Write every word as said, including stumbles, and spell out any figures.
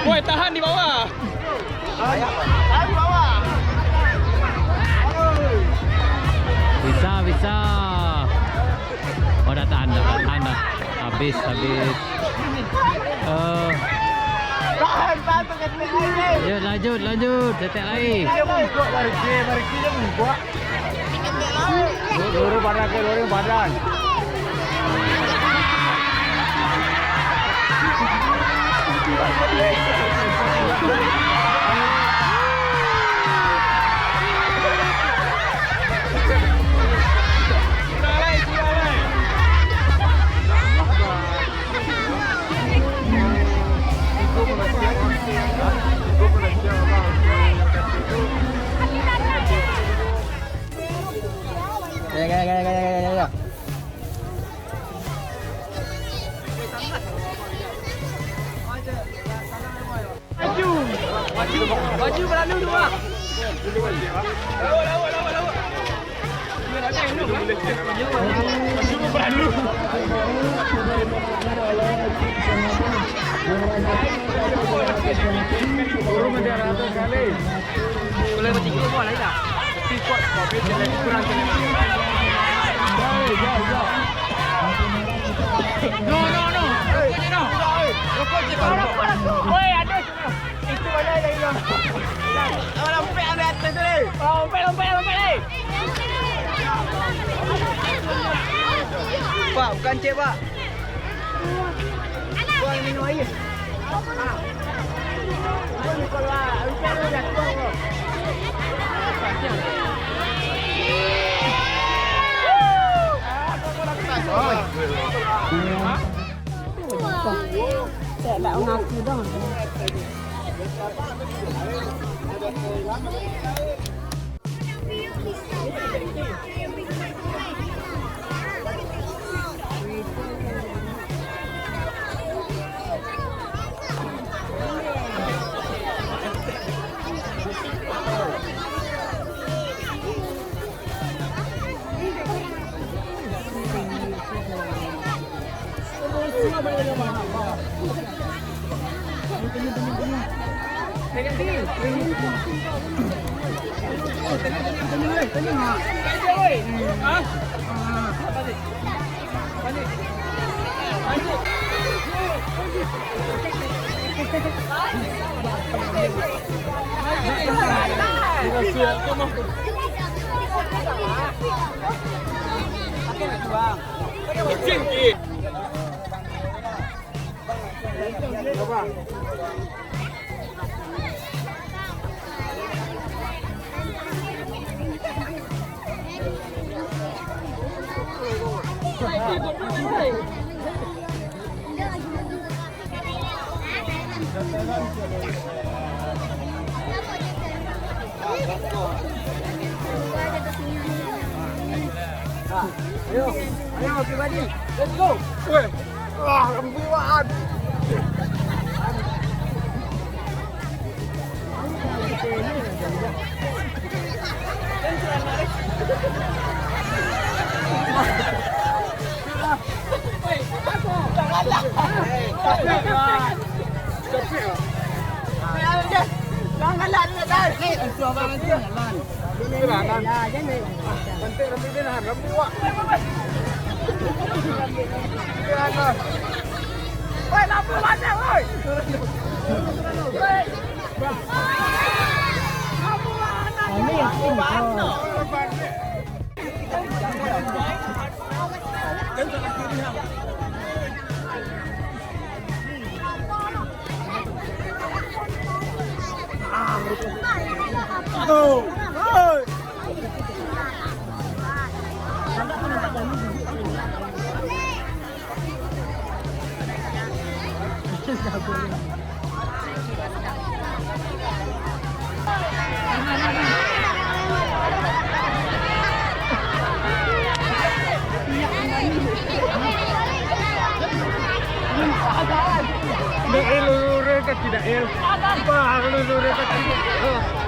Woi, tahan di bawah. Bisa, bisa. Oh, dah tahan, dah tahan, dah. Habis, habis. Eh. Tahan, tahan, tahan, tahan. Lanjut, lanjut, lanjut. Setek lagi. Dia mogok, mariki, mariki dia mogok. Lu-, lurus badan ke, lurus badan. Maju. Maju. Maju berlalu tu, Mak. No, no, no. Rokok je, no. Rokok je, Pak. Rokok, rokok. Oi, ada. Itu mana yang hilang? Lompek, lompek, lompek, lompek. Pak, bukan cek, Pak. Pak, minum air. Cek tak mengaku dong. Ayo, ayo, pribadi. Let's go. Weh. Wah, rambuan. Dek, eh, lurus, Kaki dah, El. Bah, lu, lu, lu, kaki.